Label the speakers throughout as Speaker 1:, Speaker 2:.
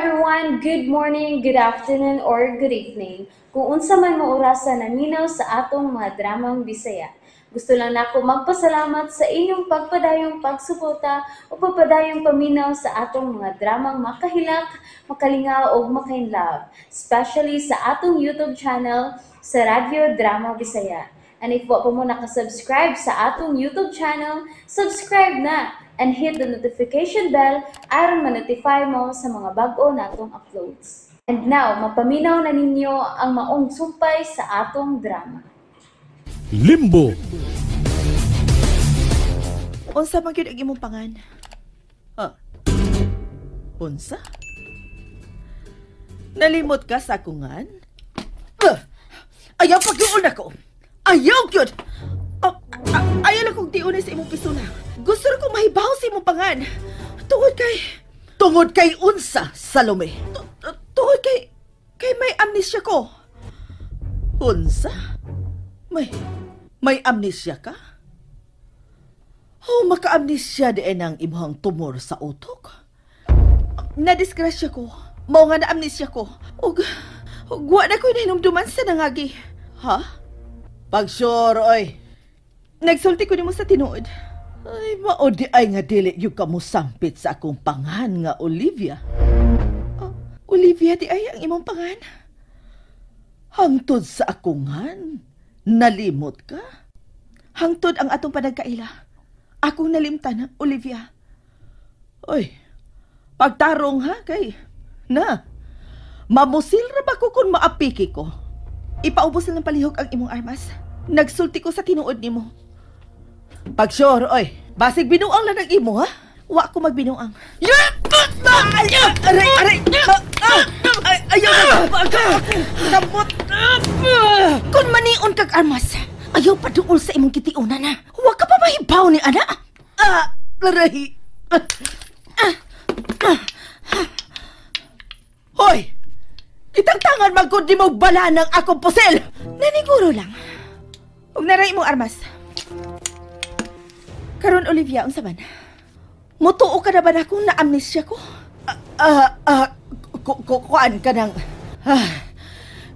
Speaker 1: Everyone! Good morning, good afternoon, or good evening. Kung unsa man mo orasa naminaw sa atong mga dramang Bisaya. Gusto lang nako magpasalamat sa inyong pagpadayong pagsuporta o pagpadayong paminaw sa atong mga dramang makahilak, makalingaw o makainlove, especially sa atong YouTube channel sa Radyo Drama Bisaya. And if wa pa mo nakasubscribe sa atong YouTube channel, subscribe na and hit the notification bell aron ma-notify mo sa mga bag-o natong uploads. And now, mapaminaw na ninyo ang maong sumpay sa atong drama.
Speaker 2: Limbo.
Speaker 3: Unsa man gyud ang imong pangan? Ha? Unsa? Nalimot ka sa akungan? Ayaw pag-iun ako. Ayaw gyud. Oh, ayaw lang kong tiunay sa imong pisula. Gusto ra kong mahibaw sa imong pangan. Tungod kay unsa, Salome? Tungod kay may amnesia ko. Unsa? May amnesia ka? Oh, maka-amnesia di ang imuhang tumor sa utok. Nadisgrasya ko. Mao nga na-amnesia ko. Ug wa na ko'y nahinumduman sa nangagi. Ha? Pag-sure, oy. Nagsulti ko nimo sa tinuod. Ay, mao di ay nga dili yung kamusampit sa akong pangan nga Olivia. Oh, Olivia di ay ang imong pangan? Hangtod sa akungan, nalimot ka? Hangtod ang atong panagkaila. Akong nalimtan, Olivia. Oy, pagtarong ha, kay... Na, mamusil ra ba ko kung maapiki ko? Ipaubos na ng palihog ang imong armas. Nagsulti ko sa tinuod nimo. Pag-sure, oy, basig binuang lang ang imo, ha? Wa ko magbinuang. Aray, aray! Ayaw na! Kamot! Kung manion kag armas, ayaw paduol sa imong kitiunan, ha? Wa ka pa mahibaw ni ana? Aray! Hoy! Kitang tangan magkod ni mo bala ng akong pusil! Naniguro lang. Huwag na rin imong armas. Karon, Olivia, unsa man? Mutuo ka na ba na kung na-amnesia ko? Kuan ka ng...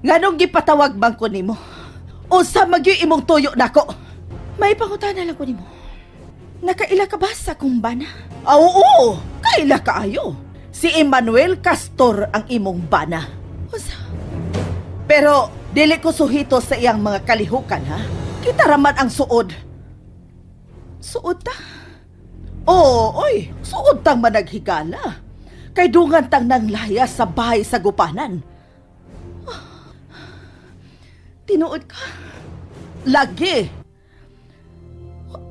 Speaker 3: Nganong gipatawag bang ko nimo? Unsa magyo imong tuyo nako? May pangutana lang ko nimo. Nakaila ka ba sa akong bana? Oo, kaila kaayo. Si Emmanuel Castor ang imong bana. Unsa? Pero dili ko suhito sa iyang mga kalihukan, ha? Kita raman ang suod. Suod ta? Oo, oy, suod tang managhigala. Kay dungan tang nanglaya sa bahay sa gupanan. Tinuod ka? Lagi.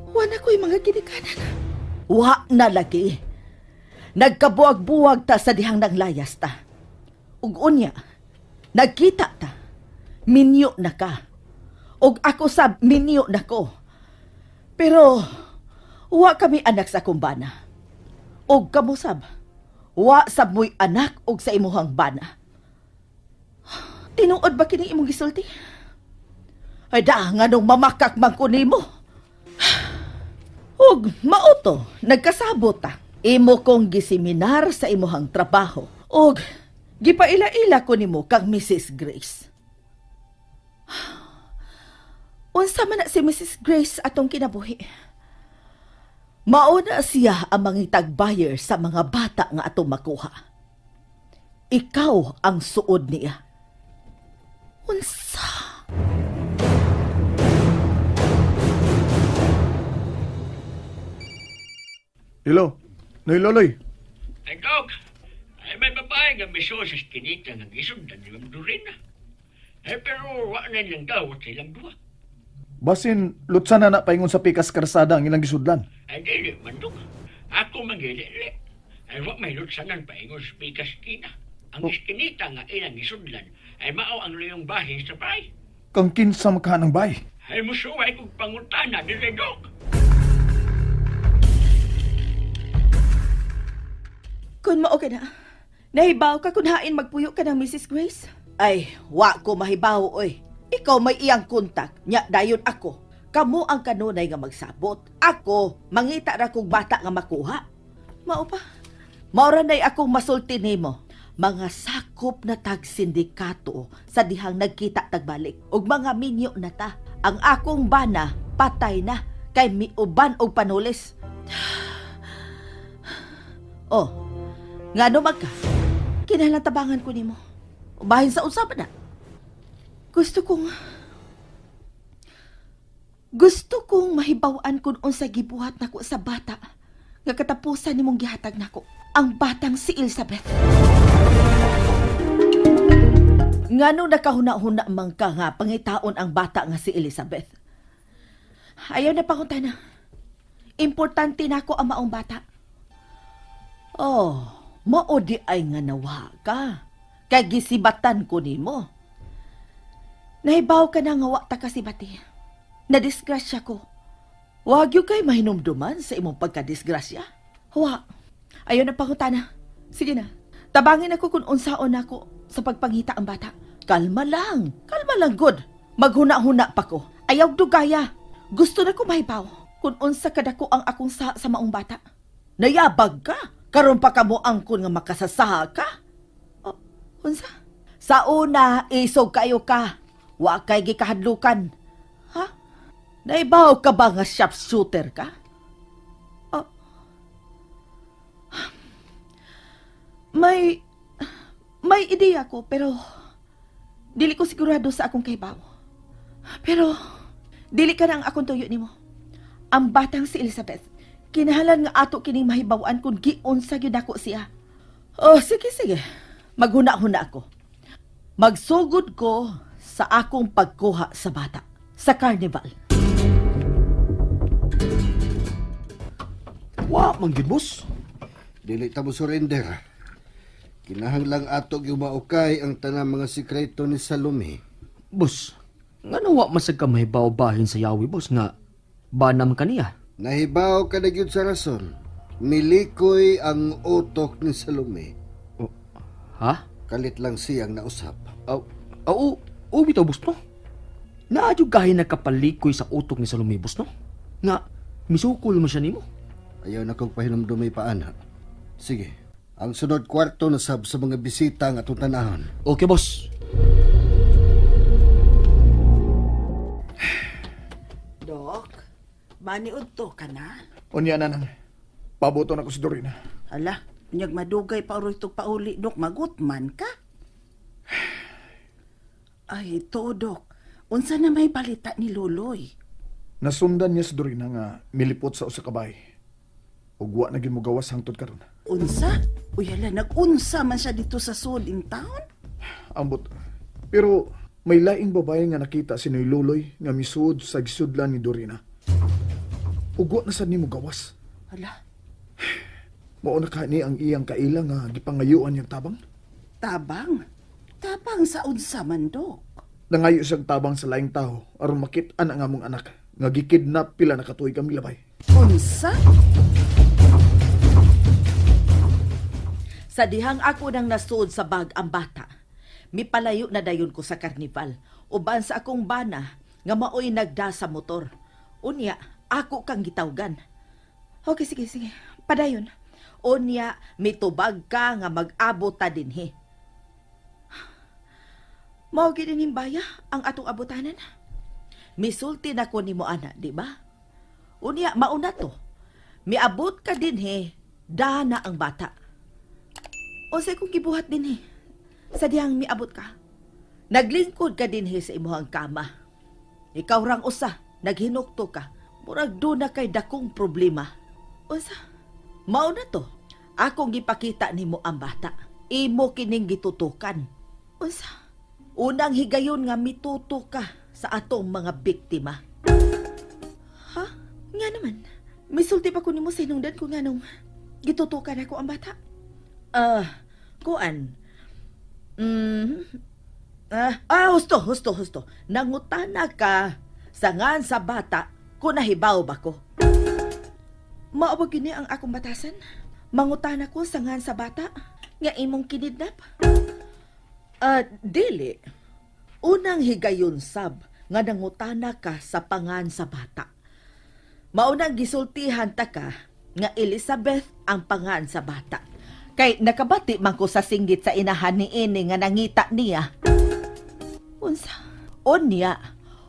Speaker 3: Wa na ko'y mga ginikanan. Wa na lagi. Nagkabuwag-buwag ta sa dihang nanglayas ta. Ug unya, nagkita ta. Minyo na ka. Ug ako sab minyo na ko. Pero wa kami anak sa akong bana. Og kamo sab, wa sab mo'y anak og sa imuhang bana. Tinuod ba kini imong gisulti? Ay da, nganong mamakak man ko nimo. Og mao to, nagkasabot ta. Imo kong giseminar sa imuhang trabaho. Og gipaila-ila ko nimo kang Mrs. Grace. Unsa man na si Mrs. Grace atong kinabuhi? Mauna siya ang mangitag buyer sa mga bata nga atong makuha. Ikaw ang suod niya. Unsa?
Speaker 4: Hello, Noy Loloy.
Speaker 5: Ay, Dok. Ay, may babae nga miso sa skinita nga gisundan ni Ma'am Dorina. Ay, pero wa na nilang dawat sa ilang duha.
Speaker 4: Basin, lutsan na na paingon sa pikas karsada ang ilang gisudlan.
Speaker 5: Ay, dili man, Dok. Ako manggili-li. Ay, wa may lutsanan paingon sa pikas kina. Ang iskinita nga ilang gisudlan ay mao ang luyong bahin sa bay.
Speaker 4: Kang kinsa makahanang bay.
Speaker 5: Ay, musuway kong pangutana, dire, Dok.
Speaker 3: Kun mao ka na, nahibaw ka kun hain magpuyo ka ng Mrs. Grace? Ay, wa ko mahibaw, oy. Ikaw may iyang kontak, nya dayon ako. Kamo ang kanunay nga magsabot. Ako, mangita ra kog bata nga makuha. Mao pa. Mao ra nay akong masulti nimo. Mga sakop na tag sindikato sa dihang nagkita tagbalik ug mga minyo na ta. Ang akong bana patay na kay miuban og panulis. Oh, ngano man ka? Kinahanglan tabangan ko nimo. Bahin sa usapan na. Gusto kong mahibaw-an kung unsa gibuhat nako sa bata nga katapusan nimong gihatag nako, ang batang si Elizabeth. Ngano nakahuna-huna man ka nga pangitaon ang bata nga si Elizabeth? Ayaw na pangutana. Importante nako ang maong bata. Oh, mao di ay nga nawa ka. Kay gisibatan ko nimo. Nahibaw ka na nga wa ta kasibati. Nadisgrasya ko. Wag yun kay mahinumduman sa imong pagkadisgrasya. Wa. Ayaw na pangutana. Sige na. Tabangin ako kung unsaon ako sa pagpangita ang bata. Kalma lang. Kalma lang, good. Maghuna-huna pa ko. Ayaw dugaya. Gusto na ko mahibaw kung unsa kadako ang akong sa maong bata. Nayabag ka. Karon pa kamo angkon nga makasasaha ka. Oh, unsa? Sa una, isog kayo ka. Wa kay gikahadlukan. Ha? Naibaw ka ba nga sharpshooter ka? Oh. May ideya ko, pero dili ko sigurado sa akong kahibaw. Pero dili ka na ang akong tuyo nimo. Ang batang si Elizabeth, kinahalan nga ato kining mahibaw-an kung giunsa gyud ako siya. Oh, sige, sige. Maghuna-huna ako. Magsugod ko sa akong pagkuha sa bata sa carnival.
Speaker 2: Wa man gid, boss.
Speaker 6: Dili ta mo surrender. Kinahanglang ato gyud maukay ang tanang mga sikreto ni Salome.
Speaker 2: Boss, ngano wa man sad ka mahibaw bahin sa yawi, boss, nga banam kaniya?
Speaker 6: Nahibaw ka na gyud sa rason. Milikoy ang utok ni Salome.
Speaker 2: Oh, ha?
Speaker 6: Kalit lang siyang nausap.
Speaker 2: Oo, bitaw, boss, no? Naadyo gahin nagkapalikoy sa utok ni Salome, boss, no? Nga, misukol mo siya nimo.
Speaker 6: Ayaw na kong pahinumdumay pa, ana. Sige, ang sunod kwarto na sab sa mga bisita ang atong tanahon.
Speaker 2: Okay, boss.
Speaker 7: Dok, maniud to ka na?
Speaker 4: Unya na nang. Pabuto na ko si Dorina.
Speaker 7: Ala, unyag madugay pa uroy tog pauli, Dok. Magutman ka? Ay, to, Dok. Unsa na may balita ni Luloy?
Speaker 4: Nasundan niya si Dorina nga milipot sa usa ka bahay. Ug wa na gyud mogawas hangtod karon.
Speaker 7: Unsa? Uy, hala, nag-unsa man siya dito sa Sud in town?
Speaker 4: Ambot. Pero may laing babae nga nakita si Noy Luloy nga misuod sa gisudlan ni Dorina. Ug wa na sad nimo gawas.
Speaker 7: Hala.
Speaker 4: Mao na kani ang iyang kaila nga gipangayuan niyang tabang?
Speaker 7: Tabang? Tabang sa unsa man, Dok?
Speaker 4: Nangayo siyang tabang sa laing tawo aron makit-an ang among anak nga gikidnap pila na katuig ang milabay.
Speaker 7: Unsa?
Speaker 3: Sa dihang ako nang nasuod sa bag ang bata, mipalayo na dayon ko sa karnival. Uban sa akong bana nga maoy nagda sa motor. Unya, ako kang gitawgan. Okay, sige, sige. Padayon. Unya, mitubag ka nga mag-abot ta dinhi. Mao gid ning baya ang atong abutanan. Misulti na ko nimo ana, di ba? Unya, mauna to. Miabot ka dinhi, dana ang bata. Unsay kong gibuhat dinhi? Sa dihang miabot ka. Naglingkod ka dinhi sa imuhang kama. Ikaw rang usa, naghinukto ka. Murag do na kay dakong problema. Unsa? Mao na to. Akong gipakita nimo ang bata. Imo kining gitutukan. Unsa? Unang higayon nga mituto ka sa atong mga biktima. Ha? Nga naman. Misulti pa ko nimo sa hinungdan ko nga nung gitutukan ako ang bata. Kuan. Husto. Nangutana ka sa ngan sa bata kung nahibaw ba ko. Maabag gini ang akong batasan. Mangutana ko sa ngan sa bata nga imong kinidnap. Dili. Unang higayon sab nga nangutana ka sa pangan sa bata. Maunang gisultihan ta ka nga Elizabeth ang pangan sa bata. Kay nakabati man ko sa singgit sa inahan ni ini nga nangita niya. Unsa? Unya,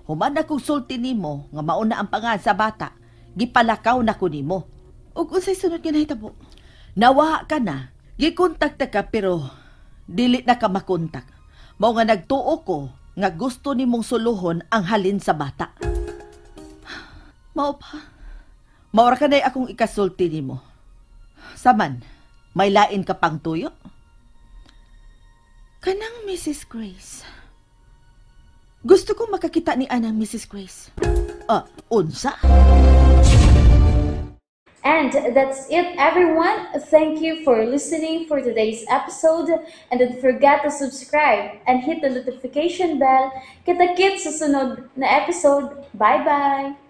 Speaker 3: human akong sulti nimo nga mauna ang pangan sa bata, gipalakaw na ko nimo. Ug unsay sunod nga nahitabo? Nawa ka na, gikontak ta ka pero dili na ka makontak. Mao nga nagtuo ko nga gusto nimong suluhon ang halin sa bata. Mao pa. Maura ka na akong ikasulti nimo. Saman, may lain ka pang tuyo? Kanang Mrs. Grace. Gusto kong makakita ni Anang Mrs. Grace. Ah, unsa?
Speaker 1: And that's it, everyone. Thank you for listening for today's episode. And don't forget to subscribe and hit the notification bell. Kita-kits sa sunod na episode. Bye-bye!